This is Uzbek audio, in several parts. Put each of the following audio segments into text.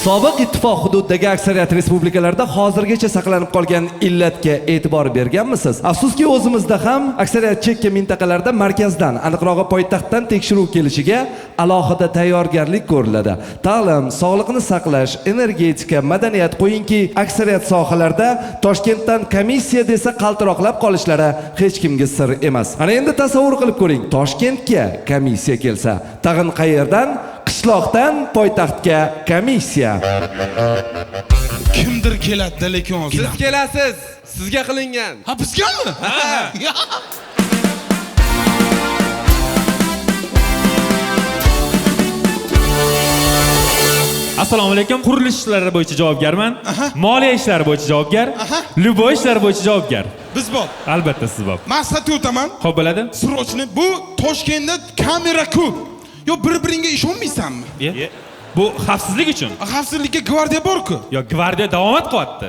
Sobiq ittifoq hududidagi aksariyat respublikalarda hozirgacha saqlanib qolgan illatga e'tibor berganmisiz? Afsuski, o'zimizda ham aksariyat chekka mintaqalarda markazdan, aniqrog'i poytaxtdan tekshiruv kelishiga alohida tayyorgarlik ko'riladi. Ta'lim, sog'liqni saqlash, energetika, madaniyat, qo'yingki, aksariyat sohalarda Toshkentdan komissiya desa qaltiroqlab qolishlari hech kimga sir emas. Ana endi tasavvur qilib ko'ring, Toshkentga komissiya kelsa, tag'in qayerdan? Qishloqdan poytaxtga komissiya. Kimdir keladi, lekin hozir. Siz kelasiz. Sizga qilingan. Ha, bizgami? Ha. Assalomu alaykum. Qurilish ishlari bo'yicha javobgarman. Moliya ishlari bo'yicha javobgar. Любой ishlar bo'yicha javobgar. Biz bor. Albatta siz bor. Men sotib o'taman. Xo'p bo'ladi. Срочно. Bu Toshkentda kamera ko'p. Yo, bir-biringga ishonmaysanmi? Bu xavfsizlik uchun. Xavfsizlikka gvardiya bor-ku. Yo, gvardiya davomat qilyapti.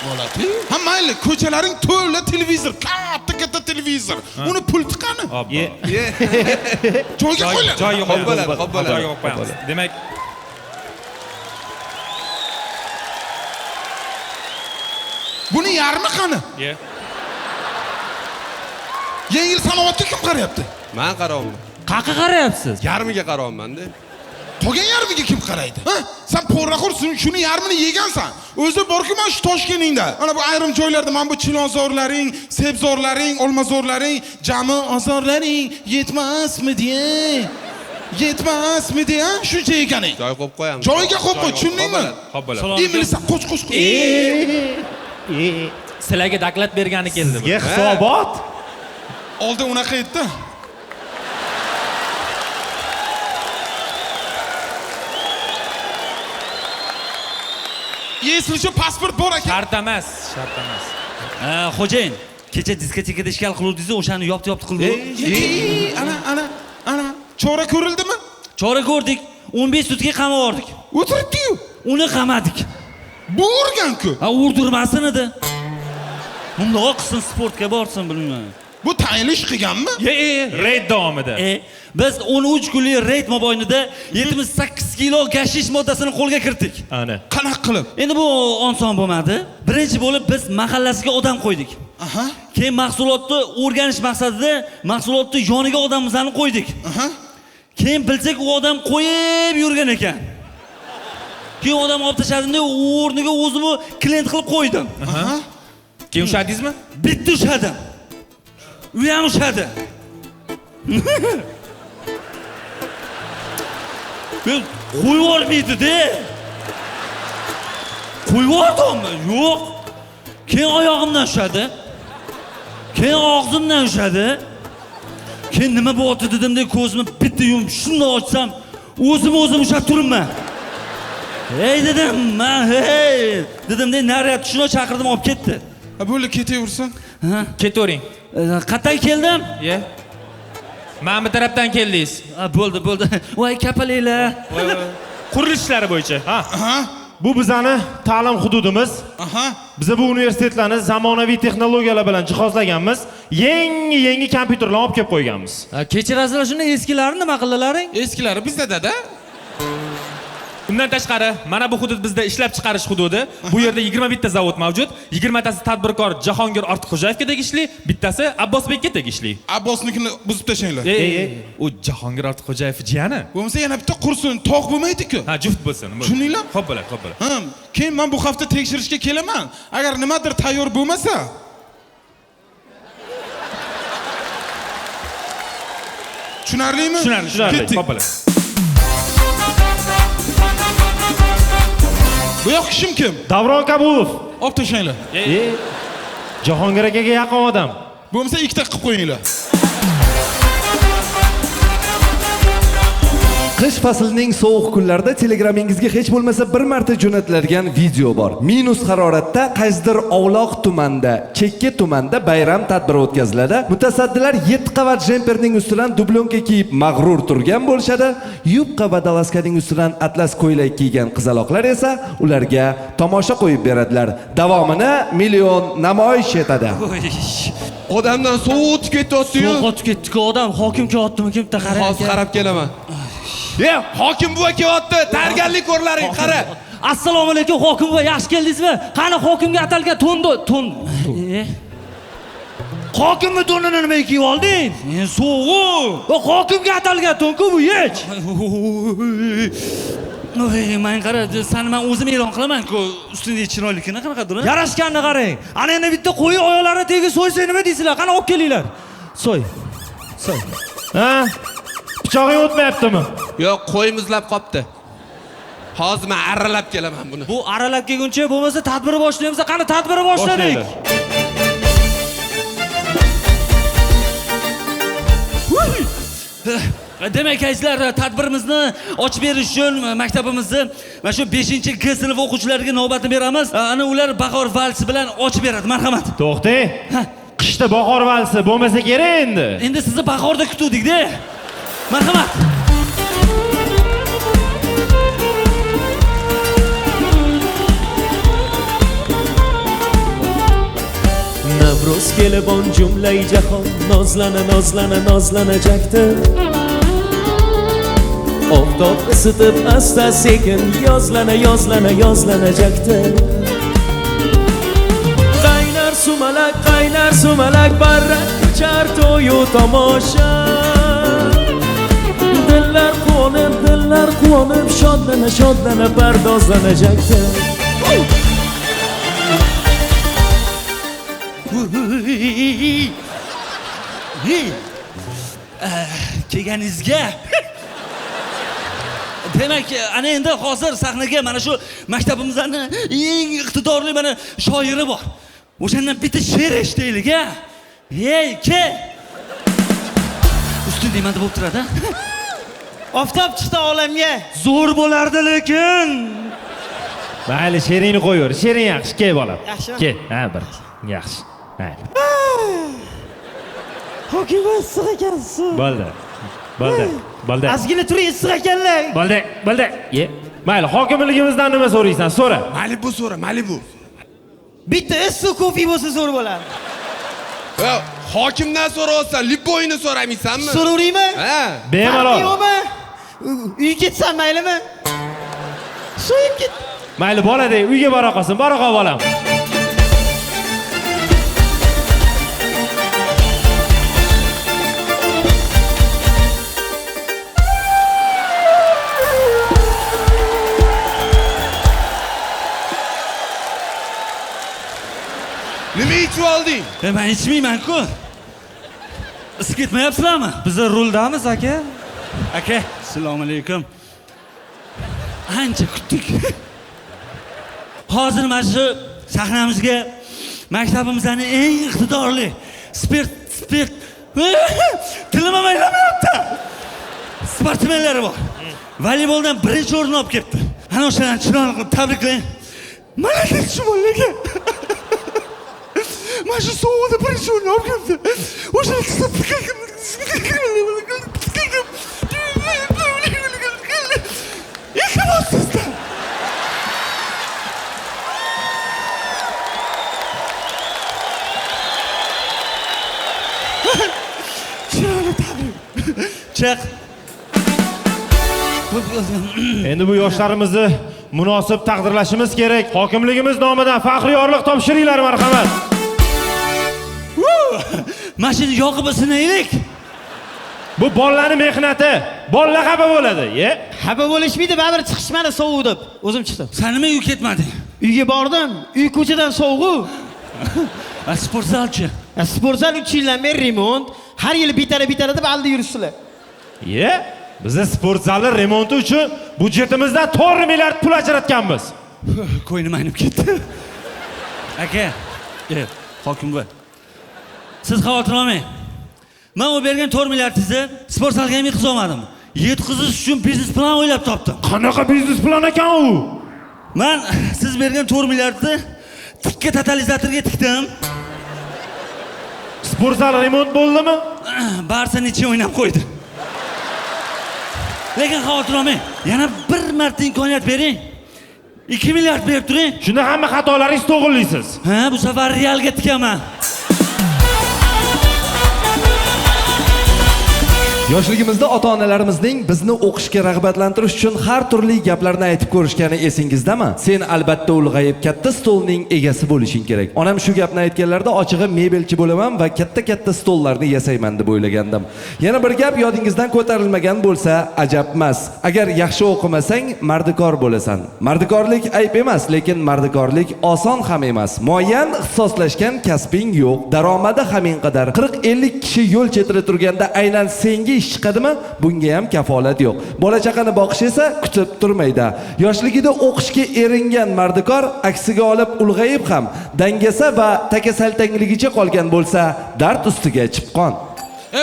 Bo'ladi. Ha, mayli, ko'chalaring to'la televizor, katta-katta televizor. Uni pulti qani? Joyga qo'yiladi. Joyga Xo'p bo'ladi, qo'yamiz. xo'p bo'ladi. Joyga qo'yib qo'yamiz. Demak, Buni yarmi qani? Yengil sanoatga kim qarayapti? Men qaryapman. Qayerga qarayapsiz? Yarmiga qaryapman-da. Qolgan yarmiga kim qaraydi? Ha? Sen po'raxo'r, shuni yarmini yegansan. O'zi borku mana shu Toshkentingda. Mana bu ayrim joylarda mana bu chilonzorlaring, sebzorlaring, olmazorlaring, jami ozorlaring yetmasmi deya. Yetmasmi deya shuncha yeganing. Joy qo'yib qo'yamiz. Joyiga qo'yib qo'y, tushundingmi? Xo'p bo'ladi. Emilsa qo'ch qo'ch qo'ch. Sizlarga doklad bergani keldi. Sizga hisobot. Oldin unaqa edi-da. Yesilchi pasport bor ekan. Shart emas, shart emas. Ha, xo'jayin, kecha diskotekada ishkal qiluvdingiz, o'shani yopti-yopti qildi. Ana, ana, ana. Chora ko'rildimi? Chora ko'rdik. 15 sutga qamab yubordik. O'tiribdi-yu. Uni qamadik. Bu urgan-ku. Ha, urdirmasin edi. Bundoq qilsin, sportga borsin, bilmayman. Bu tayinli ish qilganmi? Reyd davomida. Biz 13 kunlik reyd mobaynida 78 kilo gashish moddasini qo'lga kiritdik. Ana. Qanaqa qilib? Endi bu oson bo'lmadi. Birinchi bo'lib biz mahallasiga odam qo'ydik. Aha. Keyin mahsulotni o'rganish maqsadida mahsulotni yoniga odamimizni qo'ydik. Aha. Keyin bilsak u odam qo'yib yurgan ekan. Keyin odam olib tashladim-da, u o'rniga o'zimni klient qilib qo'ydim. Aha. Keyin ushladingizmi? Bitta ushladim. U ham ushladi. Men qo'yib yubormaydi-da. Qo'yib yubordimmi? Yo'q. Keyin oyog'imdan ushladi. Keyin og'zimdan ushladi. Keyin nima bo'lyapti dedim-da, ko'zimni bitta yumib shunday ochsam, o'zim ushlab turibman. Hey dedim, men hey dedim-da, naryad shuni chaqirdim, olib ketdi. Ha, bo'ldi, ketaversin. Ha? Ketavering. Qayerdan keldim? Ye. Mana bu tarafdan keldingiz. Ha, bo'ldi, bo'ldi. Voy kapalinglar. Qurilish ishlari bo'yicha. Ha. Aha. Bu bizani ta'lim hududimiz. Aha. Biz bu universitetlarni zamonaviy texnologiyalar bilan jihozlaganmiz. Yangi kompyuterlar olib kelib qo'yganmiz. Kechirasizlar, shuni eskilarini nima qildilaring? Eskilari bizda dada. Undan tashqari, mana bu hudud bizda ishlab chiqarish hududi. Bu yerda 21 ta zavod mavjud. 20 tasi tadbirkor Jahongir Ortiqxo'jayevga tegishli, bittasi Abbosbekka tegishli. Abbosnikini buzib tashlanglar. U Jahongir Ortiqxo'jayev jiyani. Bo'lmasa yana bitta qursin, tog' bo'lmaydi-ku. Ha, juft bo'lsin. Tushundinglar? Xo'p bo'ladi, xo'p bo'ladi. Ha, keyin men bu hafta tekshirishga kelaman. Agar nimadir tayyor bo'lmasa, tushunarlimi? Tushunarli, tushunarli. Ketdik. Xo'p bo'ladi. Bu yoq kishim kim? Davron Kabulov. Olib tashlanglar. Jahongir akaga yaqin odam. Bo'lmasa ikkita qilib qo'yinglar. Qish faslining sovuq kunlarida Telegramingizga hech bo'lmasa bir marta jo'natiladigan video bor. Minus haroratda qaysidir ovloq tumanda, chekka tumanda bayram tadbiri o'tkaziladi. Mutasaddilar 7 qavat jemperning ustidan dublyonka kiyib mag'rur turgan bo'lishadi. Yupqa va dalaskaning ustidan atlas ko'ylak kiygan qizaloqlar esa ularga tomosha qo'yib beradilar. Davomini million namoyish etadi. Odamdan sovuq o'tib ketyapti-yu. Sovuq o'tib ketdi-ku odam, hokim kelyaptimi, kim bitta qarang. Hozir qarab kelaman. E, hokim buva kelyapti. Tayyorgarlik ko'rlaring, qara. Assalomu alaykum hokim buva, yaxshi keldingizmi? Qani hokimga atalgan to'nni, to'n. Hokimni to'nini nimaga kiyib olding? So'g'u. Hokimga atalgan to'n-ku bu, yech. Voy, men qara, seni men o'zim e'lon qilaman-ku, ustingdagi chiroylikini qanaqadir. Yarashganni qarang. Ana endi bitta qo'yi oyoqlarini tegi so'ysa nima deysizlar? Qani olib kelinglar. So'y. So'y. Ha? Pichog'ing o'tmayaptimi? Yo'q, qo'y muzlab qopti. Hozir men arralab kelaman buni. Bu aralab kelguncha bo'lmasa tadbirni boshlaymiz. Qani tadbirni boshladik. Demak, azizlar, tadbirimizni ochib berish uchun maktabimizni mana shu 5-G sinf o'quvchilariga navbatni beramiz. Ana ular bahor valsi bilan ochib beradi. Marhamat. To'xtang. Qishda bahor valsi bo'lmasa kerak endi. Endi sizni bahorda kutuvdik-da. Marhamat. Navruz kelib on jumlay jahon nozlana nozlana nozlanajakdir. Oftob isitib asta sekin yozlana yozlana yozlanajakdir. Qaynar sumalak qaynar sumalak barrak uchar to'yu tomosha. Dillar quvonib dillar quvonib shodlana shodlana pardozlanajakdir. Kelganingizga. Demak, ana endi hozir sahnaga mana shu maktabimizning eng iqtidorli mana shoiri bor. O'shandan bitta she'r eshitaylik, a? Ey, ke. Ustida nimada bo'lib turadi? Oftob chiqdi olamga. Zo'r bo'lardi lekin. Mayli, she'ringni qo'yaver. She'ring yaxshi, kel bolam. Yaxshimi? Kel. Ha, bir. Yaxshi. Mayli. Hokim issiq ekansiz. Bo'ldi. Bo'ldi. Bo'ldi. Ozgina turing, issiq ekanlar. Bo'ldi. Bo'ldi. Ye. Mayli, hokimligimizdan nima so'raysan? So'ra. Malibu so'ra, Malibu. Bitta issiq kofe bo'lsa zo'r bo'ladi. Hokimdan so'rayapsan, liboyini so'ramaysanmi? So'raveraymi? Ha. Bemalol. Yo'qmi? Uyga ketsam maylimi? So'yib ket. Mayli, bolada uyga bora qolsin. Bora qol bolam. Nima ichib olding? Men ichmayman-ku. Isib ketmayapsizlarmi? Biz ruldamiz aka. Aka, assalomu alaykum. Ancha kutdik. Hozir mana shu sahnamizga maktabimizning eng iqtidorli sport tilim ham aylanmayapti. Sportsmenlari bor. Voleyboldan birinchi o'rinni olib kelibdi. Ana o'shalarni chiroyli qilib tabriklang. Mana shu bolaga. Mana shu sovuqda birinchi o'rinni olib kelibdi. O'sha iltimos sizdan. Chiroyli tabrik. Chiq. Endi bu yoshlarimizni munosib taqdirlashimiz kerak. Hokimligimiz nomidan faxriy yorliq topshiringlar, marhamat. Mashina yoqib isinaylik. Bu bolalarning mehnati. Bolalar xafa bo'ladi, ye? Xafa bo'lishmaydi, baribir chiqishmadi sovuq deb. O'zim chiqdim. Sen nima uyga ketmading? Uyga bordim. Uy ko'chadan sovuq. Sport zalchi. Sport zal 3 yildan beri remont. Har yili bitara deb alda yuribsizlar. Ye? Bizni sport zali remonti uchun budjetimizdan 4 milliard pul ajratganmiz. Ko'nglim aynib ketdi. Aka, hokim buva. Siz xavotir olmang. Men u bergan 4 milliardingizni sport zalga ham yetkaza olmadim. Yetkazish uchun biznes plan o'ylab topdim. Qanaqa biznes plan ekan u? Men siz bergan 4 milliardni tikka totalizatorga tikdim. Sport zali remont bo'ldimi? Barsa necha o'ynab qo'ydi. Lekin xavotir olmang. Yana bir marta imkoniyat bering. 2 milliard berib turing. Shunda hamma xatolaringizni to'g'rilaysiz. Ha, bu safar realga tikaman. Yoshligimizda ota-onalarimizning bizni o'qishga rag'batlantirish uchun har turli gaplarni aytib ko'rishgani esingizdami? Sen albatta ulg'ayib katta stolning egasi bo'lishing kerak. Onam shu gapni aytganlarida ochig'i mebelchi bo'laman va katta-katta stollarni yasayman deb o'ylagandim. Yana bir gap yodingizdan ko'tarilmagan bo'lsa ajab emas. Agar yaxshi o'qimasang, mardikor bo'lasan. Mardikorlik ayb emas, lekin mardikorlik oson ham emas. Muayyan ixtisoslashgan kasbing yo'q, daromadi hamin qadar. 40-50 kishi yo'l chetida turganda aynan senga ish chiqadimi? Bunga ham kafolat yo'q. Bola chaqani boqish esa kutib turmaydi. Yoshligida o'qishga eringan mardikor aksiga olib ulg'ayib ham dangasa va takasaltangligicha qolgan bo'lsa, dard ustiga chipqon.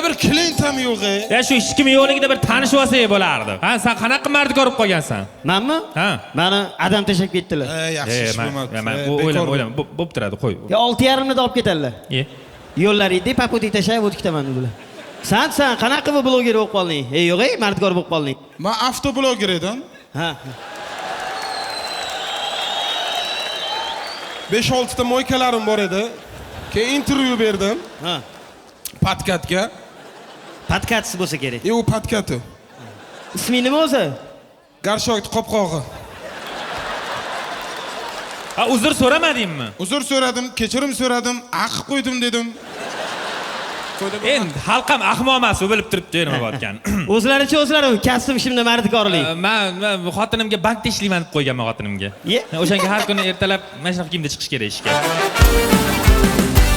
Bir klient ham yo'q. Ya shu hech kim yo'qligida bir tanishib olsak bo'lardi. Ha, sen qanaqa mardikor bo'lib qolgansan? Menmi? Ha. Meni adam tashlab ketdilar. Yaxshi ish bo'lmabdi. Men o'ylama, bo'p turadi, qo'y. Ya 6:30 da olib ketadilar. Yo'llar edi, paputik tashlab o'tib ketaman dedilar. Sen qanaqa bu bloger bo'lib qolding? Ey, yo'q, ey, mardikor bo'lib qolding. Men avtobloger edim. Ha. 5-6 ta moykalarim bor edi. Keyin intervyu berdim. Ha. Podkatga. Podkatsi bo'lsa kerak. U podkati. Isming nima o'zi? Garshok qopqog'i. Ha, uzr so'ramadingmi? Uzr so'radim, kechirim so'radim, aqib qo'ydim dedim. Endi xalq ham ahmoq emas, u bilib turibdi nima bo'layotgan. O'zlaricha o'zlari kasbim shimda mardikorlik. Men xotinimga bankda ishlayman deb qo'yganman xotinimga. O'shanga har kuni ertalab mana shunaqa kiyimda chiqish kerak ishga.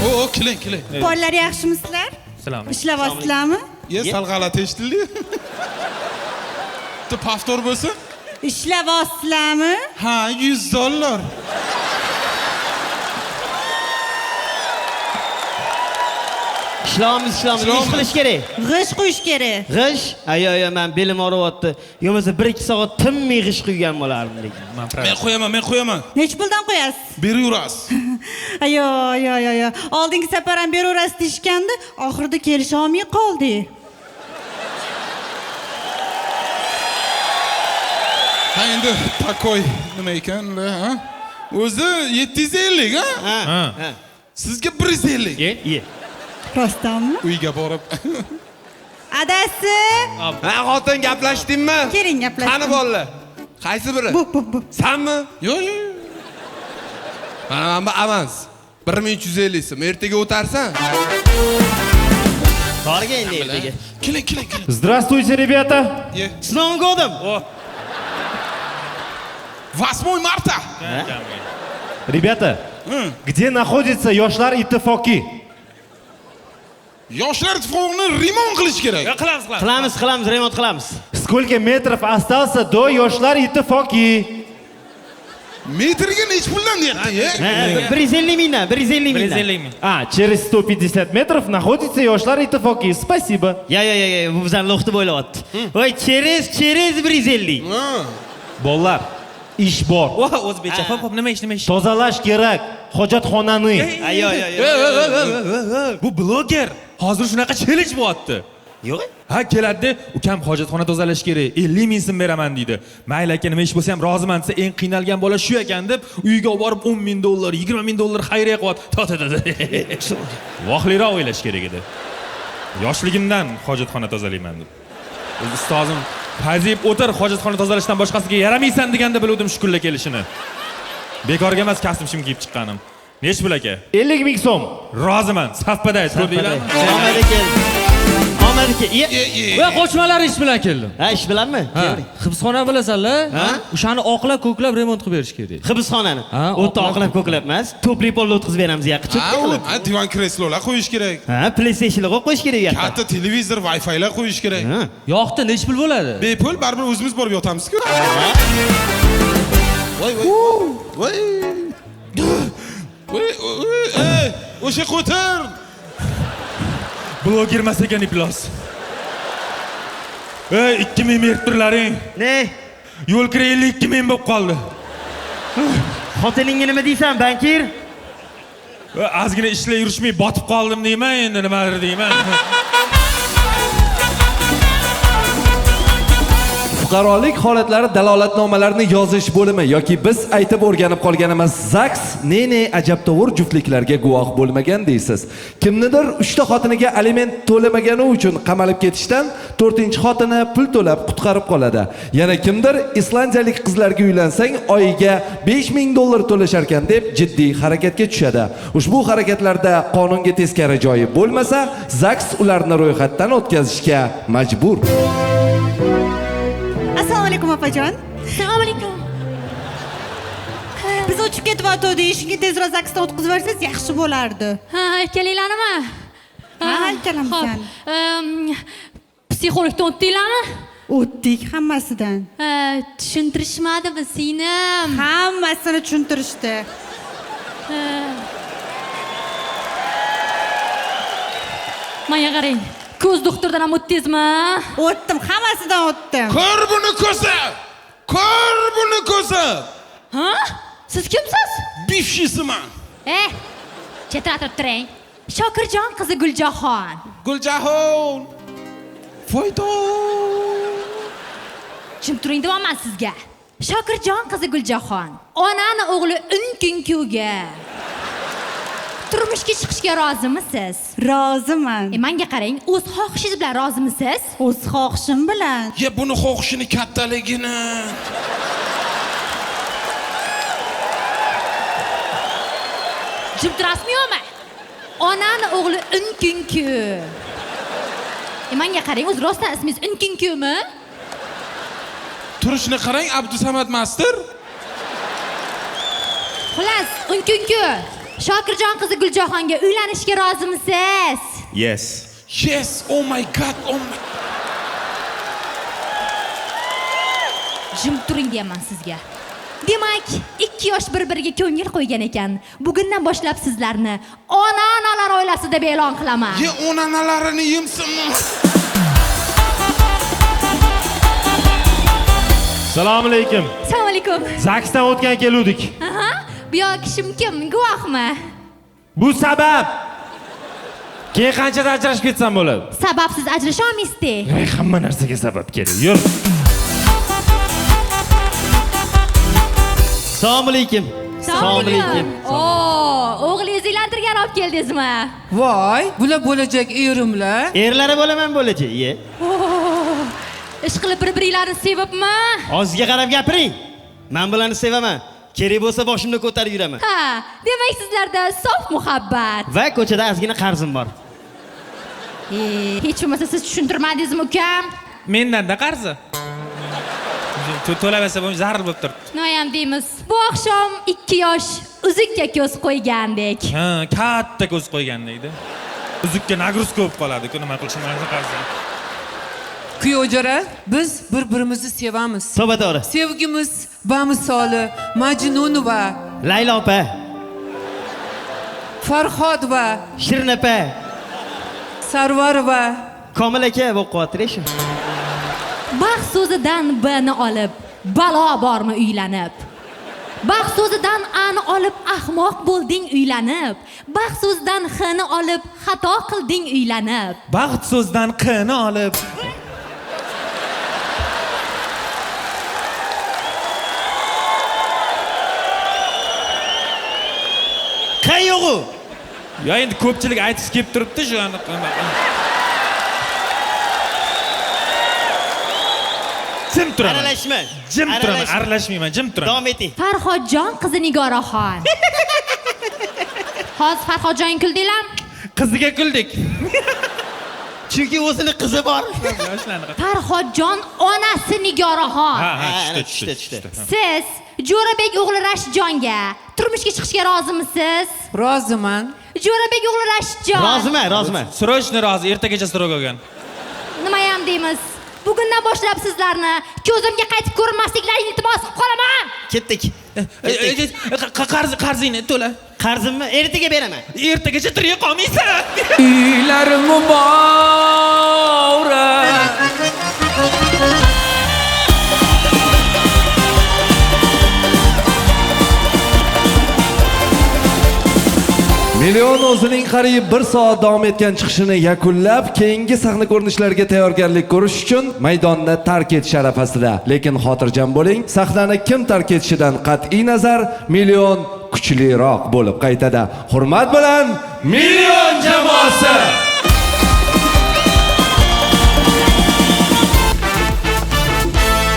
O, keling, keling. Bolalar yaxshimisizlar? Salom. Ishlayapsizlarmi? Ye, sal g'alati eshitildi. Bitta paftor bo'lsa? Ishlayapsizlarmi? Ha, $100. Ishlaymiz, ishlaymiz. Ish qilish kerak. G'ish qo'yish kerak. G'ish? Ayo, men belim og'riyapti. Yo bo'lmasa 1-2 soat tinmay g'ish quygan bo'lardim lekin. Men qo'yaman, men qo'yaman. Necha puldan qo'yasiz? Beraverasiz. Ayo, ayo, ayo. Oldingi safar ham beraverasiz deyishgandi, oxirida kelisha olmay qoldik. Ha, endi takoy nima ekan ular, ha? O'zi 750, ha? Ha. Sizga 150. Ye. Rostdanmi? Uyga borib. Adasi. Ha, xotin gaplashdingmi? Keling gaplashdik. Qani bolalar? Qaysi biri? Bu. Sanmi? Yo'q, yo'q. Mana bu avans. 1350 so'm. Ertaga o'tarsan. Borga endi ertaga. Keling, keling, keling. Здравствуйте, ребята. С Новым годом. 8 марта. Ребята, где находится Yoshlar Ittifoqi? Yoshlar ittifoqini remont qilish kerak. Qilamiz, qilamiz. Qilamiz, remont qilamiz. Сколько метров остался до Yoshlar Ittifoqi? Metrga necha puldan deyapti? 150 mingdan, 150 mingdan. 150 ming. А, через 150 метров находится Yoshlar Ittifoqi. Спасибо. Ya, ya, ya, bu bizani lo'qitib o'ylayapti. Voy, через 150. Bolalar, ish bor. Voh, o'zbekcha. Xo'p, xo'p, nima ish, nima ish? Tozalash kerak hojatxonani. Ayo, ayo, ayo. Bu bloger hozir shunaqa challenge bo'lyapti. Yo'q. Ha, keladi, ukam hojatxona tozalash kerak, 50 ming so'm beraman deydi. Mayli aka, nima ish bo'lsa ham roziman desa, eng qiynalgan bola shu ekan deb uyiga olib borib 10 ming dollar, 20 ming dollar xayriya qilyapti. Ta. Vohliroq o'ylash kerak edi. Yoshligimdan hojatxona tozalayman deb. O'z ustozim Fazib o'tir, hojatxona tozalashdan boshqasiga yaramaysan deganda biluvdim shu kunlar kelishini. Bekorga emas kasb shim kiyib chiqqanim. Necha pul aka? 50 ming so'm. Roziman. Safpaday, ko'rdinglarmi? Omadi keldi. Omadi keldi. Va qochmalar ish bilan keldim. Ha, ish bilanmi? Hibsxona bilasanlar? O'shani oqlab, ko'klab remont qilib berish kerak. Hibsxonani. O'ta oqlab, ko'klab emas, to'pli polni o'tkazib beramiz yaqin. Ha, divan kreslolar qo'yish kerak. Ha, PlayStationlar qo'yish kerak yoqqa. Katta televizor, Wi-Fi'lar qo'yish kerak. Yoqda necha pul bo'ladi? Bepul, baribir o'zimiz borib yotamiz-ku. Voy, voy. Voy. Voy, ey, o'sha qo'tir. Bloger emas ekan iflos. Ey, 2000 berib turlaring. Ne? Yo'l kira 52 ming bo'lib qoldi. Xotiningga nima deysan, bankir? Ozgina ishlar yurishmay botib qoldim deyman, endi nimadir deyman. Fuqarolik holatlari dalolatnomalarini yozish bo'limi yoki biz aytib o'rganib qolganimiz ZAGS ne-ne ajabtovur juftliklarga guvoh bo'lmagan deysiz. Kimnidir 3 ta xotiniga aliment to'lamagani uchun qamalib ketishdan 4-xotini pul to'lab qutqarib qoladi. Yana kimdir islandiyalik qizlarga uylansang oyiga $5000 to'lasharkan deb jiddiy harakatga tushadi. Ushbu harakatlarda qonunga teskari joyi bo'lmasa, ZAGS ularni ro'yxatdan o'tkazishga majbur. Assalomu alaykum opajon. Assalomu alaykum. Biz uchib ketyotgandik, eshikni tezroq ZAGSdan o'tkazib yuborsangiz yaxshi bo'lardi. Ha, ikkalanglarnimi? Ha, ikkalamiz. Psixologdan o'tdinglarmi? O'tdik hammasidan. Tushuntirishmadimi singlim? Hammasini tushuntirishdi. Menga qarang. Ko'z doktordan ham o'tdingizmi? O'tdim, hammasidan o'tdim. Ko'r buni ko'zi! Ko'r buni ko'zi! Ha? Siz kimsiz? Bifshisiman. Chetratib turing. Shokirjon qizi Guljahon. Guljahon. Foyda. Jim turing deyapman sizga. Shokirjon qizi Guljahon. Onani o'g'li Unkunkuga turmushga chiqishga rozimisiz? Roziman. Menga qarang, o'z xohishingiz bilan rozimisiz? O'z xohishim bilan. Ya buni xohishini kattaligini. Jim turasizmi yo'qmi? Onani o'g'li Unkunku. Menga qarang, o'z rostdan ismingiz Unkunkumi? Turishini qarang, Abdusamad master. Xullas, Unkunku. Shokirjon qizi Guljahonga uylanishga rozimisiz? Yes. Yes, oh my god, oh my. Jim turing deyman sizga. Demak, 2 yosh bir-biriga ko'ngil qo'ygan ekan. Bugundan boshlab sizlarni ona-onalar oilasi deb e'lon qilaman. Ye ona-onalarini yemsinmi? Assalomu alaykum. Assalomu alaykum. ZAGSdan o'tgan keluvdik. Aha. Bu yoq kishim kim? Guvohmi? Bu sabab. Keyin qanchada ajrashib ketsam bo'ladi? Sababsiz ajrasha olmaysiz-da. Hamma narsaga sabab kerak. Yur. Assalomu alaykum. Assalomu alaykum. O'g'lingizni uylantirgan olib keldingizmi? Voy, bular bo'lajak erimlar. Erlari bo'laman bo'lajak, ye. Ish qilib bir-biringlarni sevibmi? Og'izga qarab gapiring. Men bularni sevaman. Kerak bo'lsa boshimni ko'tarib yuraman. Ha, demak sizlarda sof muhabbat. Va ko'chada ozgina qarzim bor. Hech bo'lmasa siz tushuntirmadingizmi ukam? Mendan-da qarzi. To'lamasa bo'lmaydi, zarur bo'lib turibdi. Nima ham deymiz? Bu oqshom 2 yosh uzukka ko'z qo'ygandek. Ha, katta ko'z qo'ygandek-da. Uzukka nagruzka bo'lib qoladi-ku, nima qilishim qarzi. Kuyovjo'ra, biz bir-birimizni sevamiz. To'g'ri, to'g'ri. Sevgimiz bamisoli Majnun va Laylo opa, Farhod va Shirin opa, Sarvar va Komil aka bo'lib qolyapti shu. Baxt so'zidan B ni olib, balo bormi uylanib. Baxt so'zidan A ni olib, ahmoq bo'lding uylanib. Baxt so'zidan X ni olib, xato qilding uylanib. Baxt so'zidan Q ni olib. Yo'g'u. Ya endi ko'pchilik aytgisi kelib turibdi shu aniq. Jim turaman. Aralashma. Jim turaman, aralashmayman, jim turaman. Davom eting. Farhodjon qizi Nigoraxon. Hozir Farhodjon kuldinglarmi? Qiziga kuldik. Chunki o'zini qizi bor. Farhodjon onasi Nigoraxon. Ha, ha, tushdi, tushdi. Siz Jo'rabek o'g'li Rashidjonga turmushga chiqishga rozimisiz? Roziman. Jo'rabek o'g'li Rashidjon. Roziman, roziman. Срочно rozi, ertagacha срок olgan. Nima ham deymiz? Bugundan boshlab sizlarni ko'zimga qaytib ko'rinmasliklaringni iltimos qilib qolaman. Ketdik. Qarz, qarzingni to'la. Qarzimni ertaga beraman. Ertagacha tirik qolmaysan. Uylar muborak. Million o'zining qariyb 1 soat davom etgan chiqishini yakunlab, keyingi sahna ko'rinishlariga tayyorgarlik ko'rish uchun maydonni tark etish arafasida. Lekin xotirjam bo'ling, sahnani kim tark etishidan qat'iy nazar Million kuchliroq bo'lib qaytadi. Hurmat bilan Million jamoasi.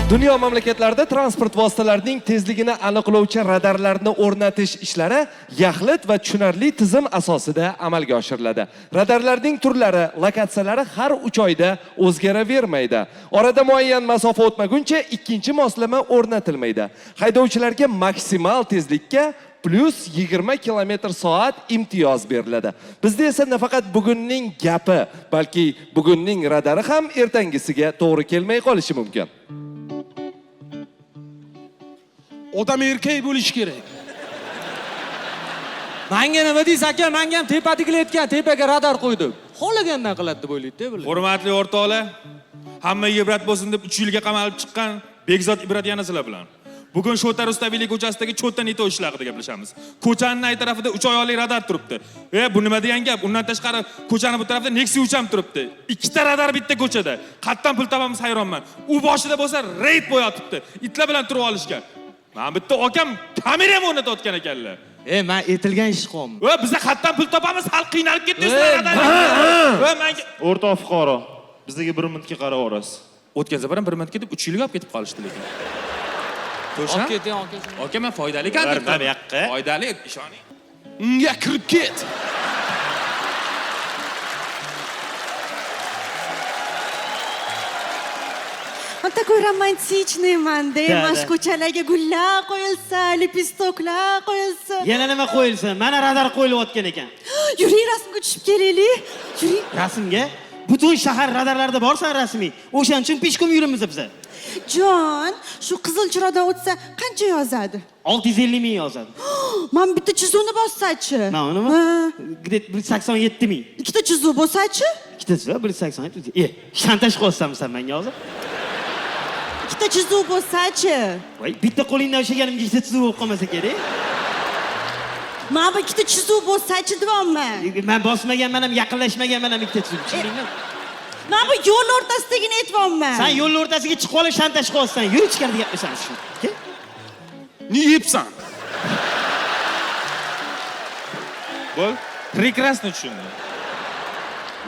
Dunyo mamlakatlarida transport vositalarining tezligini aniqlovchi radarlarni o'rnatish ishlari yaxlit va tushunarli tizim asosida amalga oshiriladi. Radarlarning turlari, lokatsiyalari har 3 oyda o'zgaravermaydi. Orada muayyan masofa o'tmaguncha ikkinchi moslama o'rnatilmaydi. Haydovchilarga maksimal tezlikka plus 20 km/soat imtiyoz beriladi. Bizda esa nafaqat bugunning gapi, balki bugunning radari ham ertangisiga to'g'ri kelmay qolishi mumkin. Odam erkak bo'lishi kerak. Menga nima deysiz aka? Menga ham tepadagilar aytgan, tepaga radar qo'ydim. Xohlagandan qiladi deb o'ylaydi-da bular. Hurmatli o'rtoqlar, hammaga ibrat bo'lsin deb 3 yilga qamalib chiqqan Bekzod Ibrat yana sizlar bilan. Bugun Shota Rustaveli ko'chasidagi cho'ta nito ishlar haqida gaplashamiz. Ko'chaning ay tarafida 3 oyoqli radar turibdi. Bu nima degan gap? Undan tashqari ko'chaning bu tarafida Nexia 3 ham turibdi. Ikkita radar bitta ko'chada. Qatdan pul topamiz hayronman. U boshida bo'lsa reyd bo'yotibdi. Itlar bilan turib olishgan. Mana bitta akam kamera ham o'rnatayotgan ekanlar. Men etilgan ish qilyapman. Biza qatdan pul topamiz, xalq qiynalib ketdi-sizlar radar. Menga o'rtoq fuqaro, bizga 1 minutga qarab olasiz. O'tgan safar ham 1 minutga deb 3 yilga olib ketib qolishdi lekin. Olib keting, olib keting. Aka, men foydali kontent. Bu yoqqa. Foydali, ishoning. Unga kirib ket. Он такой романтичный manda, mana shu ko'chalarga gullar qo'yilsa, lipistoklar qo'yilsa. Yana nima qo'yilsa? Mana radar qo'yilayotgan ekan. Yuring, rasmga tushib kelaylik. Yuring. Rasmga? Butun shahar radarlarda borsan rasmiy. O'shaning uchun peshkom yurimiz biz. Jon, shu qizil chiroqdan o'tsa qancha yozadi? 650 ming yozadi. Men bitta chizuvni bossachi. Mana unimi? Где-то 187 ming. Ikkita chizuv bo'lsa-chi? Ikkita chizuv 187. Shantaj qilyapsanmi menga hozir? Ikkita chizuv bo'lsa-chi? Voy, bitta qo'lingdan ushlaganimga ikkita chizuv bo'lib qolmasa kerak. Mana bu ikkita chizuv bo'lsa-chi deyapman. Men bosmaganman ham, yaqinlashmaganman ham ikkita chizuv. Tushundingmi? Mana bu yo'l o'rtasidagini aytyapman. Sen yo'l o'rtasiga chiqib olib shantaj qilyapsan. Yur ichkarida gaplashamiz shu. Kel. Ne yeyapsan? Bo'l, прекрасно tushundim.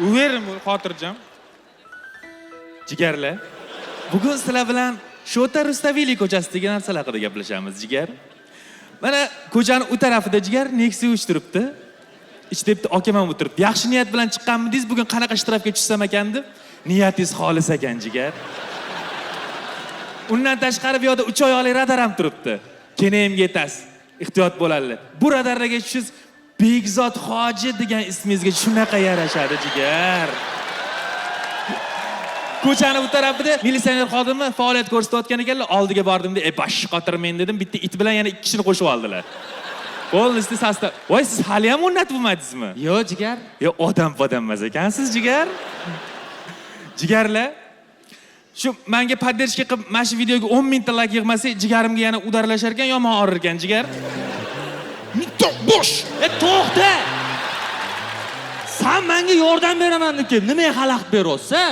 Уверен bo'l, xotirjam. Jigarlar, bugun sizlar bilan Shota Rustaveli ko'chasidagi narsalar haqida gaplashamiz, jigar. Mana ko'chaning u tarafida jigar Nexia 3 turibdi. Ichida bitta akam ham o'tiribdi. Yaxshi niyat bilan chiqqanmidingiz, bugun qanaqa shtrafga tushsam ekan deb, niyatingiz xolis ekan, jigar. Undan tashqari bu yoqda 3 oyoqli radar ham turibdi. Kenayimga yetasiz. Ehtiyot bo'ladilar. Bu radarlarga tushingiz Bekzod Hoji degan ismingizga shunaqa yarashadi, jigar. Ko'chani bu tarafida militsioner xodimi faoliyat ko'rsatayotgan ekanlar. Oldiga bordimda, bosh qotirmen dedim. Bitta it bilan yana 2 kishini qo'shib oldilar. Полностью состав. Voy, siz hali ham o'rnatib bo'lmadingizmi? Yo'q, jigar. Yo, odam podam emas ekansiz, jigar. Jigarlar, shu menga podдержка qilib, mana shu videoga 10 mingta like yig'masak, jigarimga yana udarlashar ekan, yomon og'rir ekan, jigar. Bitta bo'sh. To'xta. Sen menga yordam beraman deb kelib, nimaga xalaqit beryapsan?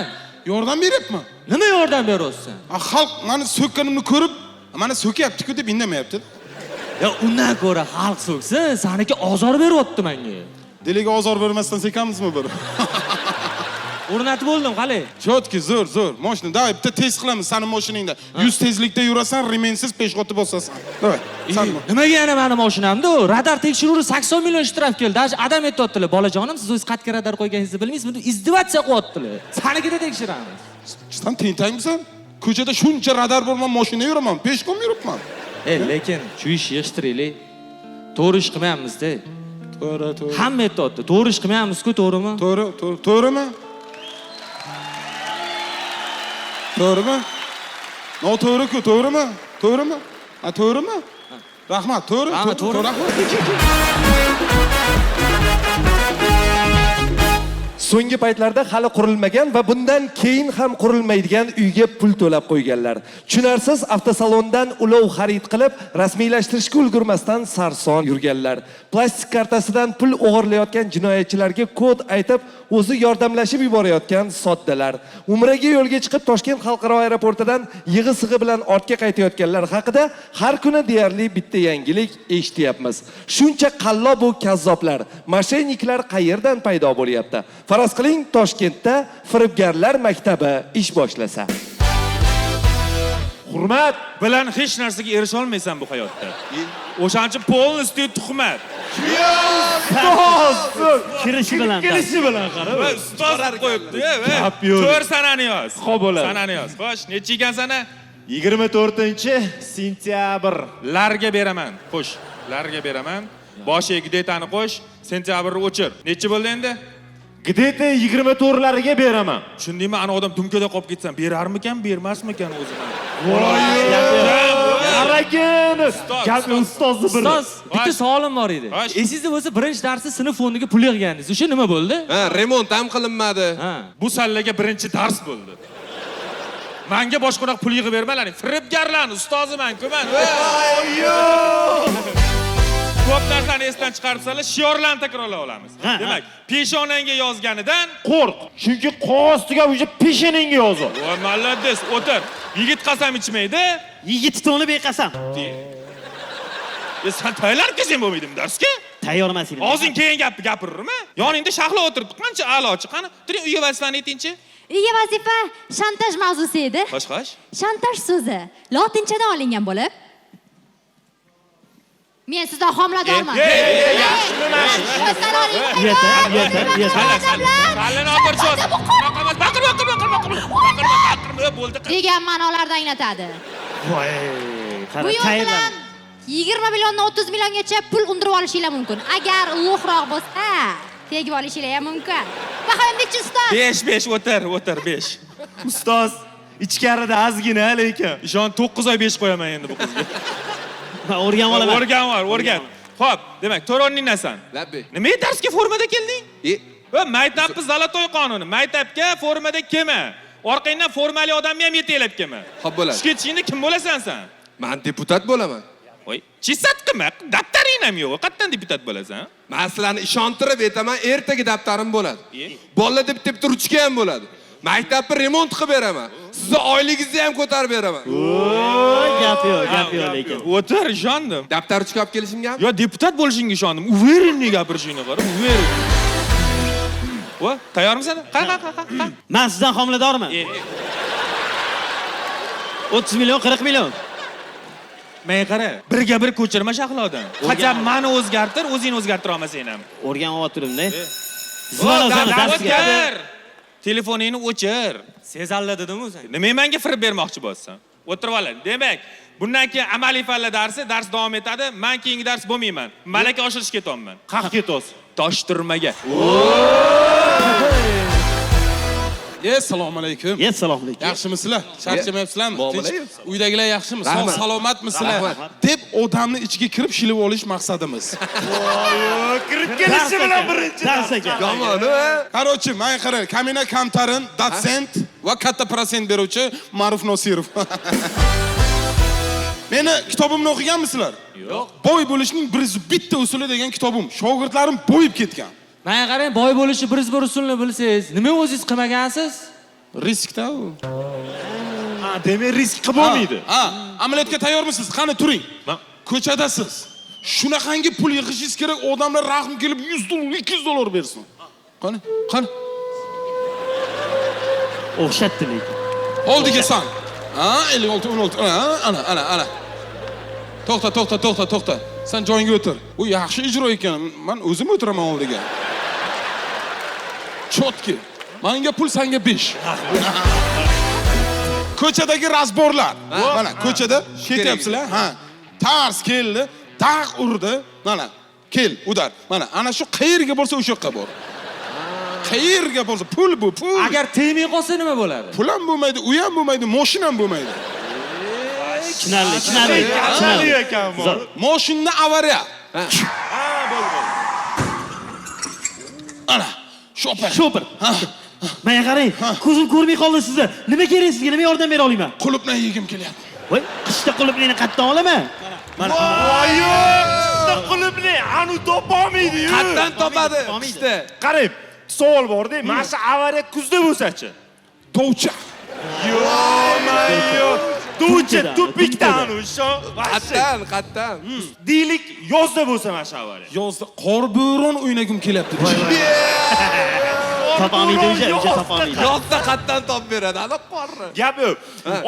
Yordam beryapman. Nima yordam beryapsan? Xalq meni so'kkanimni ko'rib, meni so'kyapti-ku deb indamayapti. Ya undan ko'ra xalq so'ksin, seniki ozor beryapti menga. Diliga ozor bermasdan sekamizmi bir? O'rnatib bo'ldim hali. Chotki, zo'r, zo'r. Mashina, davay, bitta test qilamiz seni mashinangda. 100 tezlikda yurasan, remensiz peshxodni bosasan. Davay. Nimaga yana meni mashinamda u? Radar tekshiruvi 80 million shtraf keldi. Даже adam aytayaptilar, bolajonim, siz o'zingiz qatga radar qo'yganingizni bilmaysizmi? Deb izdivatsiya qilyaptilar. Senikida tekshiramiz. Sen tentakmisan? Ko'chada shuncha radar bor, men mashinada yuraman, peshkom yuribman. Lekin shu ishni yig'ishtiraylik. To'g'ri ish qilmayapmiz-da. To'g'ri, to'g'ri. Hamma aytayapti, to'g'ri ish qilmayapmiz-ku, to'g'rimi? To'g'ri, to'g'ri, to'g'rimi? To'g'rimi? Noto'g'ri-ku, to'g'rimi? To'g'rimi? Ha, to'g'rimi? Rahmat, to'g'ri, to'g'ri, rahmat. So'nggi paytlarda hali qurilmagan va bundan keyin ham qurilmaydigan uyga pul to'lab qo'yganlar. Tushunarsiz avtosalondan ulov xarid qilib, rasmiylashtirishga ulgurmasdan sarson yurganlar. Plastik kartasidan pul o'g'irlayotgan jinoyatchilarga kod aytib, o'zi yordamlashib yuborayotgan soddalar. Umraga yo'lga chiqib Toshkent xalqaro aeroportidan yig'i-sig'i bilan ortga qaytayotganlar haqida har kuni deyarli bitta yangilik eshityapmiz. Shuncha qallob bu kazzoblar, moshenniklar qayerdan paydo bo'lyapti? Faraz qiling, Toshkentda firibgarlar maktabi ish boshlasa. Hurmat bilan hech narsaga erisha olmaysan bu hayotda. O'shaning uchun polностью tuhmat. Ustoz! Kirishi bilan. Kirishi bilan qara. Ustoz qo'yibdi. Gap yo'q. To'rt sanani yoz. Xo'p bo'ladi. Sanani yoz. Xo'sh, necha ekan sana? 24-sentyabr. Larga beraman. Xo'sh, larga beraman. Boshiga gdetani qo'sh, sentyabrni o'chir. Necha bo'ldi endi? Gdeta 24lariga beraman. Tushundingmi? Ana odam dumkada qolib ketsam, berarmikan, bermasmikan o'zini? Qaragin! Gap ustozni bir. Ustoz, bitta savolim bor edi. Esingizda bo'lsa, birinchi darsda sinf fondiga pul yig'gandingiz. O'sha nima bo'ldi? Ha, remont ham qilinmadi. Bu sallaga birinchi dars bo'ldi. Menga boshqaroq pul yig'ib bermalaring. Firibgarlarni ustoziman-ku men. Ko'p narsani esdan chiqaribsanlar, shiorlarni takrorlay olamiz. Demak, peshonangga yozganidan qo'rq. Chunki qog'oz tugab o'sha peshonangga yozib. Voy, молодец, o'tir. Yigit qasam ichmaydi. Yigit to'ni beqasam. Sen tayyorlanib kelsang bo'lmaydimi darsga? Tayyor emas edim. Og'zing keyin gapni gapirirmi? Yoningda Shahlo o'tiribdi. Qancha a'lochi. Qani, turing uyga vazifani aytingchi. Uyga vazifa shantaj mavzusi edi. Xo'sh, xo'sh. Shantaj so'zi lotinchadan olingan bo'lib, men sizdan homiladorman. Degan ma'nolarni anglatadi. Voy, Bu yo'l bilan 20 milliondan 30 milliongacha pul undirib olishinglar mumkin. Agar ulug'roq bo'lsa, tegib olishinglar ham mumkin. Bahoim nechi ustoz? 5 5 o'tir, o'tir 5. Ustoz, ichkarida ozgina lekin. Ishon 9 oy 5 qo'yaman endi bu qizga. O'rganib olaman. O'rgan var, o'rgan. Xo'p, demak, to'ronningnasan. Labbay. Nimaga darsga formada kelding? Va maktabni zalatoy qonuni. Maktabga formada kelma. Orqangdan formali odamni ham yetaklab kelma. Xo'p bo'ladi. Ishga tushganda kim bo'lasan sen? Men deputat bo'laman. Voy, chisat qilma, daftaring ham yo'q. Qatdan deputat bo'lasan? Men sizlarni ishontirib aytaman, ertaga daftarim bo'ladi. Bolalar deb bitta ruchka ham bo'ladi. Maktabni remont qilib beraman. Sizni oyligingizni ham ko'tarib beraman. Gap yo'q, gap yo'q lekin. O'tir, ishondim. Daftar ruchka olib kelishimga? Yo, deputat bo'lishingga ishondim. Уверенный gapirishingni qara, уверенный. Va, tayyormisan? Qara, qara, qara. Men sizdan homiladorman. 30 million, 40 million. Menga qara, birga bir ko'chirma Shahlodan. Qachon meni o'zgartir, o'zingni o'zgartira olmasang ham. O'rganib o'tirimda. Zvonozani darsga. Telefoningni o'chir. Sezalla dedimi sen? Nima menga firib bermoqchi bo'lsan? O'tirib oladi. Demak, bundan keyin amaliy fanlar darsi, dars davom etadi. Men keyingi dars bo'lmayman. Malaka oshirishga ketyapman. Qayerga ketasiz? Toshturmaga. Assalomu alaykum. Assalomu alaykum. Yaxshimisizlar? Charchamayapsizlarmi? Uydagilar yaxshimi? Sog' salomatmisizlar? Deb odamni ichiga kirib shilib olish maqsadimiz. Kirib kelishi bilan birinchi dars ekan. Yomon, a? Qarochi, men qarang, Kamina Kamtarin, dotsent va katta prosent beruvchi Ma'ruf Nosirov. Meni kitobimni o'qiganmisizlar? Yo'q. Boy bo'lishning bitta usuli degan kitobim. Shogirdlarim boyib ketgan. Menga qarang, boy bo'lishi bir usulni bilsangiz, nima o'zingiz qilmagansiz? Riskda u. Ha, demak risk qilib bo'lmaydi. Ha, amaliyotga tayyormisiz? Qani turing. Ko'chadasiz. Shunaqangi pul yig'ishingiz kerak, odamlar rahm kelib $100, $200 bersin. Qani, qani. O'xshatdi lekin. Oldiga san. Ha, 56, 16. Ha, ana, ana, ana. To'xta, to'xta, to'xta, to'xta. Sen joyingga o'tir. Bu yaxshi ijro ekan. Men o'zim o'tiraman oldiga. Chotki. Menga pul, senga 5. Ko'chadagi razborlar. Mana ko'chada ketyapsizlar, ha. Tars keldi, taq urdi. Mana kel, udar. Mana ana shu qayerga borsa o'sha yoqqa bor. Qayerga borsa pul bu, pul. Agar tegmay qolsa nima bo'ladi? Pul ham bo'lmaydi, uy ham bo'lmaydi, mashina ham bo'lmaydi. Tushunarli, tushunarli. Tushunarli ekan bu. Mashinada avariya. Ha, bo'ldi, bo'ldi. Ana. Shopir. Shopir. Menga qarang, ko'zim ko'rmay qoldi sizni. Nima kerak sizga? Nima yordam bera olaman? Qulupnay yegim kelyapti. Voy, qishda qulupnayni qayerdan olaman? Mana. Voy, qishda qulupnay anu topolmaydi-yu. Qayerdan topadi qishda? Qarang, savol bor-da, mana shu avariya kuzda bo'lsa-chi? Dovcha. Yo-mayo. Dovcha tupikdan anu shu. Qayerdan, qayerdan? Deylik, yozda bo'lsa mana shu avariya. Yozda qor bo'ron o'ynagim kelyapti. Topolmaydi o'sha, o'sha topolmaydi. Yozda qayerdan topib beradi? Ana qorni. Gap yo'q.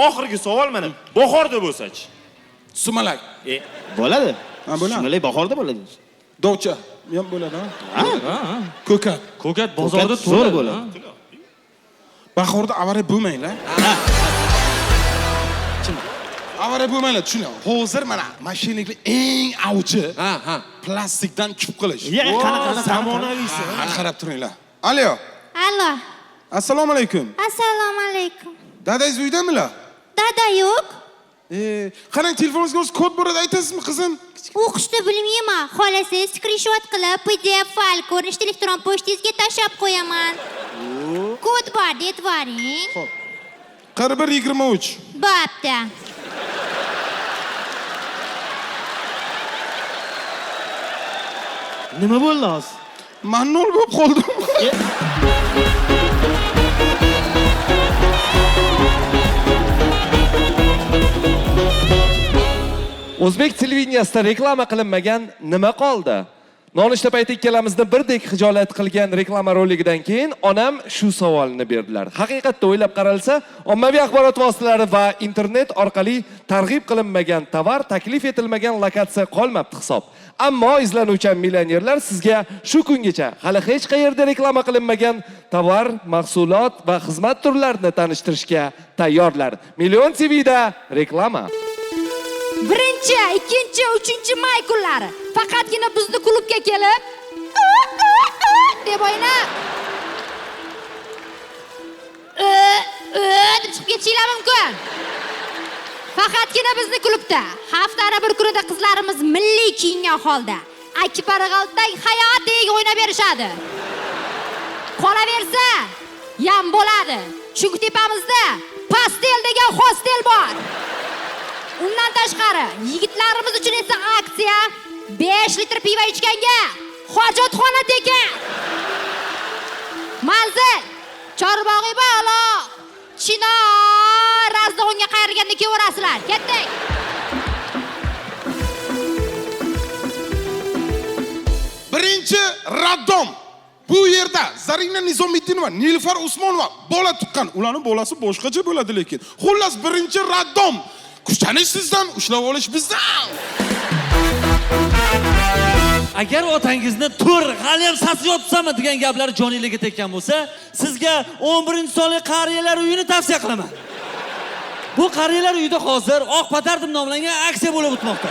Oxirgi savol mana, bahorda bo'lsa-chi? Sumalak. Bo'ladi. Ha, bo'ladi. Sumalak bahorda bo'ladi. Dovcha ham bo'ladi, ha? Ko'kat. Ko'kat bozorda zo'r bo'ladi. Bahorda avariya bo'lmanglar. Avariya bo'lmanglar, tushuning. Hozir mana mashinliklar eng avji plastikdan kup qilish. Qanaqa zamonaviysi? Qarab turinglar. Alo. Alo. Assalomu alaykum. Assalomu alaykum. Dadangiz uydamilar? Dada yo'q. Qarang, telefoningizga o'zi kod boradi, aytasizmi qizim? O'qishni bilmayman. Xohlasangiz skrinshot qilib, PDF fayl ko'rinishda elektron pochtangizga tashlab qo'yaman. Kod bor, detvoring. Xo'p. 4123. Bo'pti. Nima bo'ldi hozir? Men nol bo'lib qoldim. O'zbek televideniyasida reklama qilinmagan nima qoldi? Nonushta payti ikkalamizni birdek xijolat qilgan reklama roligidan keyin onam shu savolni berdilar. Haqiqatda o'ylab qaralsa, ommaviy axborot vositalari va internet orqali targ'ib qilinmagan tovar, taklif etilmagan lokatsiya qolmabdi hisob. Ammo izlanuvchan millionerlar sizga shu kungacha hali hech qayerda reklama qilinmagan tovar, mahsulot va xizmat turlarini tanishtirishga tayyorlar. Million TVda reklama. 1, 2, 3 may kunlari faqatgina bizni klubga kelib deb o'ynab deb chiqib ketishinglar mumkin. Faqatgina bizni klubda haftani bir kunida qizlarimiz milliy kiyingan holda Akbar g'altak hayotdek o'ynab berishadi. Qolaversa yam bo'ladi. Chunki tepamizda pastel degan hostel bor. Undan tashqari yigitlarimiz uchun esa aksiya 5 litr pivo ichganga hojatxona tekin. Manzil Chorbog'i balo Chinor Razdonga qayirganda kelaverasizlar. Ketdik. Birinchi raddom. Bu yerda Zarina Nizomiddinova, Nilufar Usmonova bola tuqqan. Ularning bolasi boshqacha bo'ladi lekin. Xullas, birinchi raddom. Kuchanish sizdan, ushlab olish bizdan. Agar otangizni tur, hali ham sasiyotsanmi degan gaplari joningizga tekkan bo'lsa, sizga 11-sonli qariyalar uyini tavsiya qilaman. Bu qariyalar uyida hozir Oq patar deb nomlangan aksiya bo'lib o'tmoqda.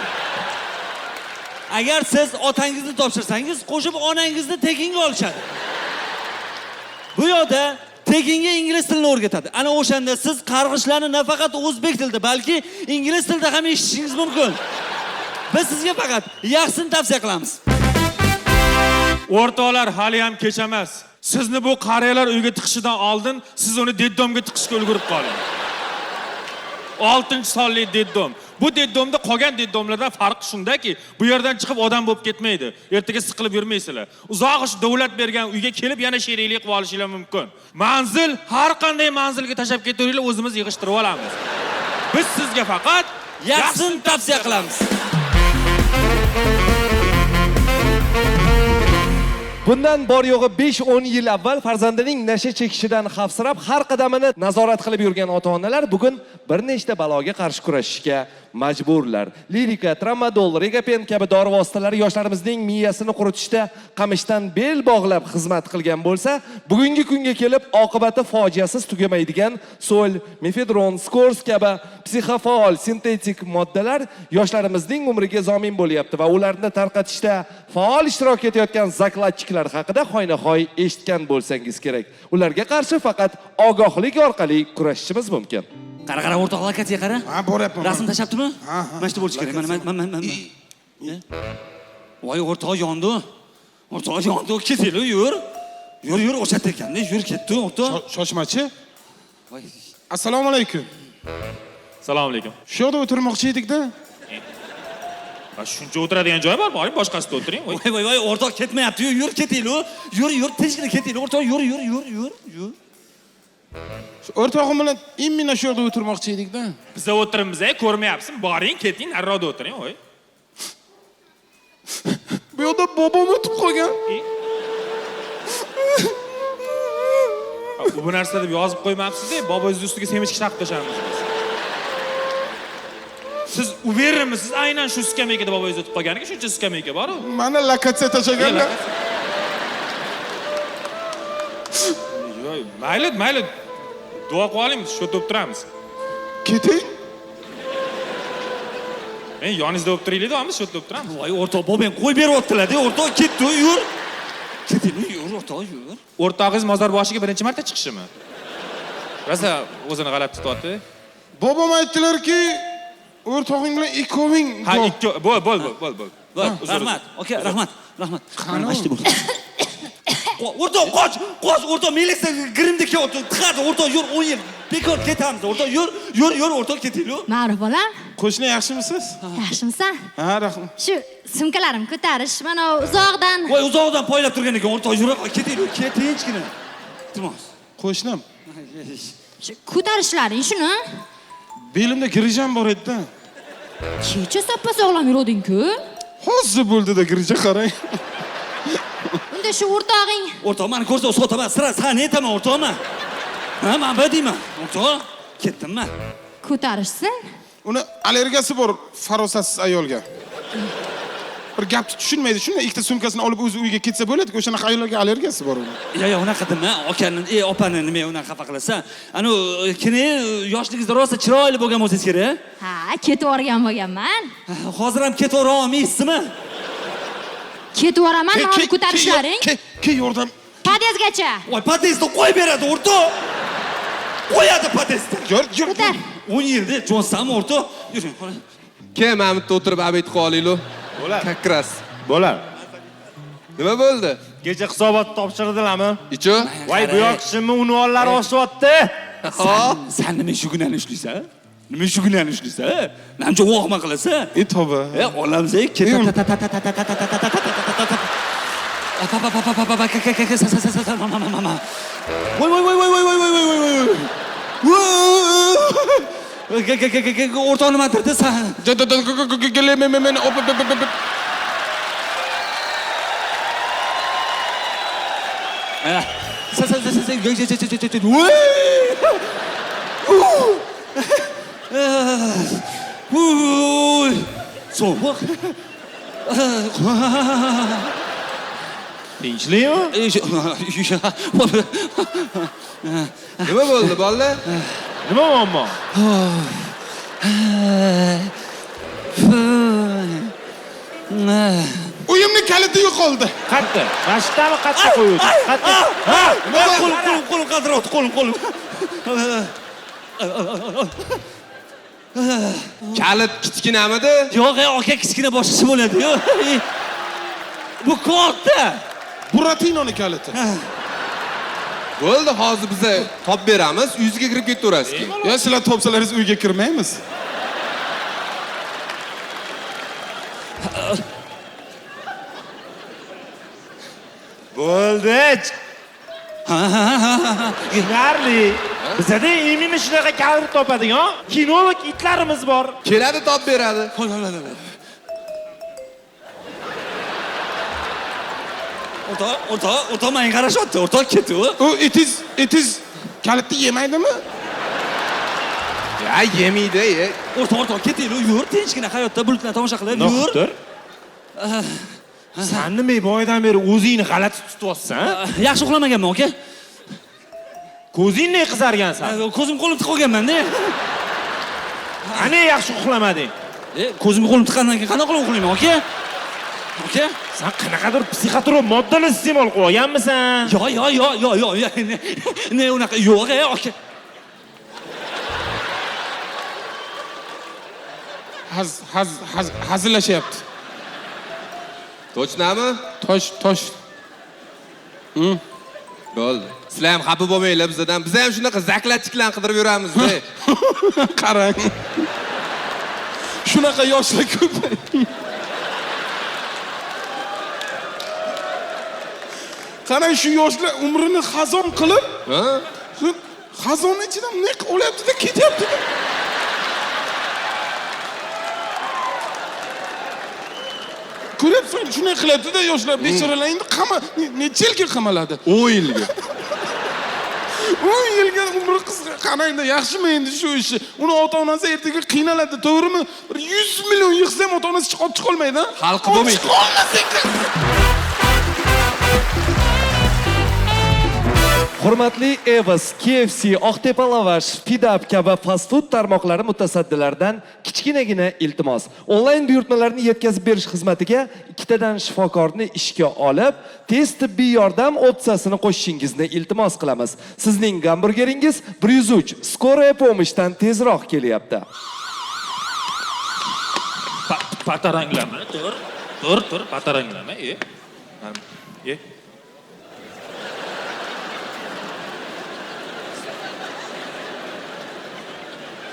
Agar siz otangizni topshirsangiz, qo'shib onangizni tekinga olishadi. Bu yoqda tekinga ingliz tilini o'rgatadi. Ana o'shanda siz qarg'ishlarni nafaqat o'zbek tilida, balki ingliz tilida ham eshitishingiz mumkin. Biz sizga faqat yaxshisini tavsiya qilamiz. O'rtoqlar, hali ham kech emas. Sizni bu qariyalar uyga tiqishidan oldin siz uni deddomga tiqishga ulgurib qoling. 6-sonli deddom. Bu deddomda qolgan deddomlardan farqi shundaki, bu yerdan chiqib odam bo'lib ketmaydi. Ertaga siqilib yurmaysizlar. Uzoq ish davlat bergan uyga kelib yana sheriklik qilib olishinglar mumkin. Manzil har qanday manzilga tashlab ketaveringlar, o'zimiz yig'ishtirib olamiz. Biz sizga faqat yaxshisini tavsiya qilamiz. Bundan bor yo'g'i 5-10 yil avval farzandining nasha chekishidan xavfsirab har qadamini nazorat qilib yurgan ota-onalar bugun bir nechta baloga qarshi kurashishga majburlar. Lirika, tramadol, regapen kabi dori vositalari yoshlarimizning miyasini quritishda qamishdan bel bog'lab xizmat qilgan bo'lsa, bugungi kunga kelib oqibati fojiasiz tugamaydigan sol, mefedron, skors kabi psixofaol sintetik moddalar yoshlarimizning umriga zomin bo'lyapti va ularni tarqatishda faol ishtirok etayotgan zakladchilar haqida hoynahoy eshitgan bo'lsangiz kerak. Ularga qarshi faqat ogohlik orqali kurashishimiz mumkin. Qara, qara, o'rtoq lokatsiyaga qara. Ha, boryapman. Rasm tashlabdimi? Ha, ha. Mana shu bo'lishi kerak. Mana, mana, mana, mana. Voy, o'rtoq yondi. O'rtoq yondi, ketinglar, yur. Yur, yur, o'sha ekanda, yur ketdi, o'rtoq. Shoshmachi. Assalomu alaykum. Assalomu alaykum. Shu yerda o'tirmoqchi edik-da. Shuncha o'tiradigan joy bor, boring boshqasida o'tiring. Voy, voy, voy, o'rtoq ketmayapti. Yur, ketaylik. Yur, yur, tezgina ketaylik, o'rtoq, yur, yur, yur, yur, yur. O'rtog'im bilan imminna shu yerda o'tirmoqchi edik-da. Biz o'tiribmiz, ko'rmayapsizmi? Boring, keting, nariroqda o'tiring, voy. Bu yerda bobom o'tib qolgan. Bu narsa deb yozib qo'ymabsiz-da, bobongiz ustiga semichka taqib tashlaymiz biz. Siz uvermisiz aynan shu skameykada bobongiz o'tib qolganiga shuncha skameyka bor-u. Mana lokatsiya tashlaganlar. Yo'q, mayli, mayli. Duo qilib olamiz, shu yerda o'tiramiz. Keting. Men yoningizda o'tirib turaylik-da, shu yerda o'tiramiz. Voy, o'rtoq, bobong qo'yib beryaptilar-da, o'rtoq, ketdi, yur. Keting, yur, o'rtoq, yur. O'rtog'ingiz mozor boshiga birinchi marta chiqishimi? Rosa o'zini g'alati tutyapti. Bobom aytdilarki, o'rtog'ing bilan ikkoving. Ha, ikki, bo'l, bo'l, bo'l, bo'l. Rahmat, aka, rahmat, rahmat. O'rtoq, qoch, qoch, o'rtoq, militsiya grimda kelyapti, tiqadi, o'rtoq, yur, 10 yil bekor ketamiz, o'rtoq, yur, yur, yur, o'rtoq, ketaylik. Ma'ruf bolam. Qo'shni yaxshimisiz? Yaxshimisan? Ha, rahmat. Shu sumkalarim ko'tarish, mana uzoqdan. Voy, uzoqdan poylab turgan ekan, o'rtoq, yur, ketaylik, ketinchgina. Iltimos. Qo'shnim. Shu ko'tarishlaring shuni. Belimda grijam bor edi-da. Kecha soppa-sog'lom yuruvding-ku. Hozir bo'ldi-da grija, qarang. Unda shu o'rtog'ing. O'rtoq, meni ko'rsa sotaman, sira sani aytaman, o'rtoqman. Ha, men bu deyman. O'rtoq, ketdim men. Ko'tarishsin. Uni allergiyasi bor farosatsiz ayolga. Bir gapni tushunmaydi, shunday ikkita sumkasini olib o'zi uyga ketsa bo'ladi, o'shanaqa ayollarga allergiyasi bor uni. Yo, yo, unaqa dema, akani, opani nima unaqa xafa qilasan? Anu, kini yoshligingizda rosa chiroyli bo'lgan bo'lsangiz kerak. Ha, ketib yuborgan bo'lganman. Hozir ham ketib yubora olmaysizmi? Ketib yuboraman, hozir ko'tarishlaring. Ke yordam. Podyezdgacha. Voy, podyezdda qo'yib beradi, o'rtoq. Qo'yadi podyezdda. Yur, yur. Ko'tar. 10 yilda jonsam, o'rtoq. Yuring, xola. Ke, mana bu yerda o'tirib obed qilib olaylik. Bo'ladi. Kakras. Bo'ladi. Nima bo'ldi? Kecha hisobot topshirdilarmi? Ichu? Voy, bu yoq shimmi unvonlar oshyapti. Sen nima shu kunani ushlaysan? Nima shu kunani ushlaysan? Namcha vohma qilasan? E, tavba. E, olamiz, e, ket. Voy, voy, voy, voy, voy, voy, voy, voy, voy. O'rtoq nima dirdi san? Sovuq. Tinchlikmi? Nima bo'ldi, bolalar? Nima muammo? Uyimni kaliti yo'qoldi. Qayerda? Masjidami, qayerda qo'yuvdi? Qayerda? Ha, qo'lim, qo'lim, qo'lim qaltirayapti, qo'lim, qo'lim. Kalit kichkinamidi? Yo'q, aka, kichkina boshqacha bo'ladi-yu. Bu katta. Buratinoni kaliti. Bo'ldi, hozir biza top beramiz, uyingizga kirib ketaverasiz keyin. Yo, sizlar topsalaringiz uyga kirmaymiz. Bo'ldi. Tushunarli. Bizada imini shunaqa kalit topadigan kinolog itlarimiz bor. Keladi, top beradi. O'rtoq, o'rtoq, o'rtoq menga qarashyapti. O'rtoq ketdi u. U itiz kalitni yemaydimi? Ya, yemaydi, ye. O'rtoq, o'rtoq, ketaylik, yur, tinchgina hayotda bulutlarni tomosha qilib, yur. Noxtur. Sen nima boyadan beri o'zingni g'alati tutyapsan? Yaxshi uxlamaganman, aka. Ko'zing ne qizargan san? Ko'zim qo'lim tiqib olganman-da. Qani yaxshi uxlamading? Ko'zimga qo'lim tiqqandan keyin qanaqa qilib uxlayman, aka? Aka, sen qanaqadir psixotrop moddalar iste'mol qilib olganmisan? Yo, yo, yo, yo, yo, ne unaqa yo'q, aka. Hazillashyapti. Tochnami? Tosh, tosh. Bo'ldi. Sizlar ham xafa bo'lmanglar bizdan. Biz ham shunaqa zaklatchiklarni qidirib yuramiz-da. Qarang. Shunaqa yoshlar ko'p. Qarang, shu yoshlar umrini xazon qilib, shu xazonni ichidan neq olyapti-da, ketyapti-da. Ko'ryapsan, shunday qilyapti-da yoshlar, bechoralar endi necha yilga qamaladi? 10 yilga. 10 yilga umri qisqa. Qarang-da, yaxshimi endi shu ishi? Uni ota-onasi ertaga qiynaladi, to'g'rimi? Bir 100 million yig'sa ham ota-onasi chiqib chiqolmaydi, ha? Xalqi bo'lmaydi. Chiqolmas ekan. Hurmatli Evos, KFC, Oqtepa Lavash, Fidap kabi fast food tarmoqlari mutasaddilaridan kichkinagina iltimos. Onlayn buyurtmalarni yetkazib berish xizmatiga ikkitadan shifokorni ishga olib, tez tibbiy yordam opsiyasini qo'shishingizni iltimos qilamiz. Sizning gamburgeringiz 103 Скорая помощьdan tezroq kelyapti. Pataranglama, tur, tur, tur, pataranglama,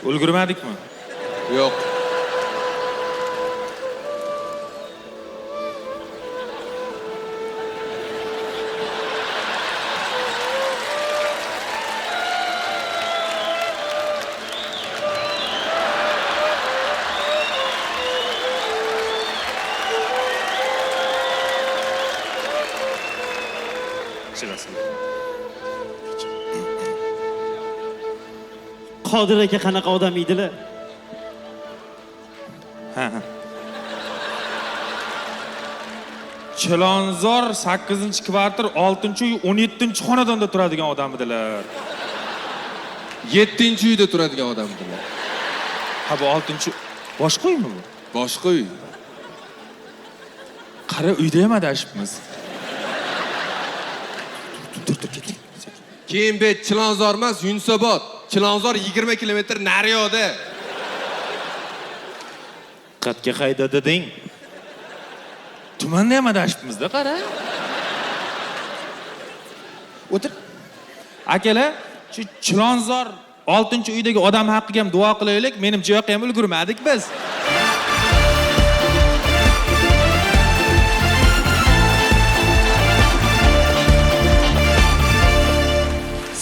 Ulgurmadikmi? Yo'q. Qodir aka qanaqa odam edilar? Ha. Chilonzor 8-kvartal 6-uy 17-xonadonda turadigan odam edilar. 7-uyda turadigan odam edilar. Ha, bu 6-chi boshqa uymi bu? Boshqa uy. Qara, uyda ham adashibmiz. Tur, tur, ketdik. Keyin bet Chilonzor emas, Yunusobod. Chilonzor 20 kilometr nariyoqda. Qatga hayda deding? Tumanda ham adashibmiz-da, qara. O'tir. Akalar, shu Chilonzor 6-uydagi odam haqqiga ham duo qilaylik. Menimcha yoqqa ham ulgurmadik biz.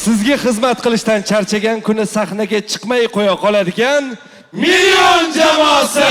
Sizga xizmat qilishdan charchagan kuni sahnaga chiqmay qo'ya qoladigan Million jamoasi.